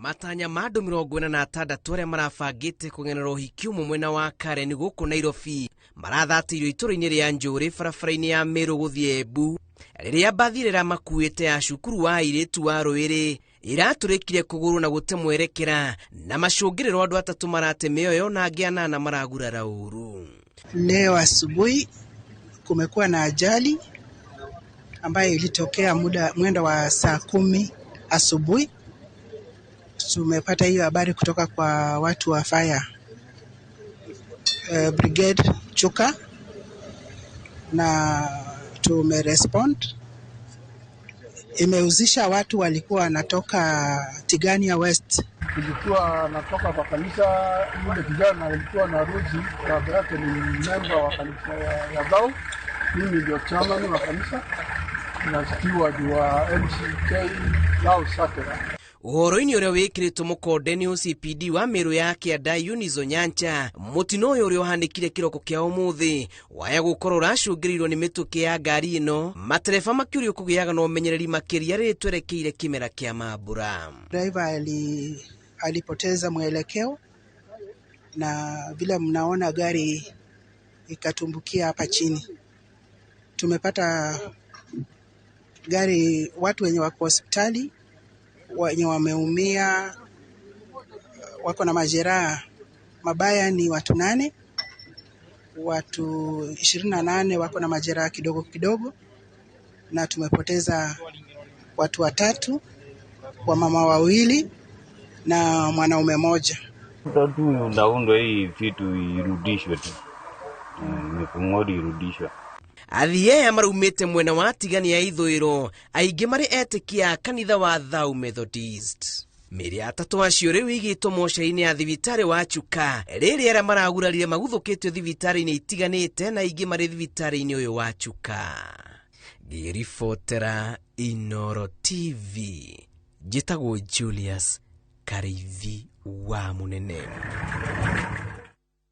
Matanya ma andũ 46 arĩa marabangĩte kũng'enera ũhiki ũmwe mwena wa Karen gũkũ Nairobi marathatĩirio itũũra-inĩ rĩa Njũrĩ barabara-inĩ ya Meru gũthiĩ Embu rĩrĩa mbathi ĩrĩa ĩramakuĩte ya cukuru wa airĩtu wa Rũĩrĩ ĩratũrĩkire kũgũrũ na gũte mwerekera na macũngĩrĩro andũ atatũ marate mĩoyo na angĩ anana maragurara ũru. Leo asubuhi kumekuwa na ajali ambayo ilitokea muda mwendo wa saa 10 asubuhi. Tumepata hiyo habari kutoka kwa watu wa fire brigade Chuka, na tumerespond. Imehusisha watu walikuwa wanatoka Tigania West. Tulikuwa natoka kwa kanisa, yule kijana alikuwa na ruzi, baba yake ni member wa kanisa ya Dhau, mimi ndio chairman wa kanisa na steward wa MCK Lau Sakera. Ũhoro-inĩ ũrĩa wĩkĩrĩtwo mũkonde nĩ OCPD wa Meru ya Kĩanda Eunice Onyancha, mũtino ũyũ ũrĩa ũhanĩkire kĩroko kĩa ũmũthĩ waya gũkorwo ũracũngĩrĩirwo nĩ mĩtũkĩ ya ngari ĩno, matereba makĩũrio kũgĩaga na ũmenyereri makĩria rĩrĩ twerekeire kĩmera kĩa mambura. Driver alipoteza mwelekeo na vile mnaona gari ikatumbukia hapa chini. Tumepata gari, watu wenye wako hospitali, wenye wameumia, wako na majeraha mabaya ni watu 8, watu 28 wako na majeraha kidogo kidogo, na tumepoteza watu 3, wamama 2 na mwanaume 1. Tatu ndaundwa hii vitu irudishwe tu. Mifungori irudishwe. Athii aya maraumĩte mwena wa Tigania ya ithũĩro, aingĩ marĩ etĩkia kanitha wa Thau Methodist. Mĩĩrĩ atatũ acio rĩu ĩigĩtwo mocarĩ-inĩ ya thibitarĩ wa Chuka, rĩrĩ arĩa maragurarire maguthũkĩtio thibitarĩ-inĩ itiganĩte na aingĩ marĩ thibitarĩ-inĩ ũyũ wa Chuka. Ngĩribotera Inooro TV, njĩtagwo Julius Kariithi wa Mũnene.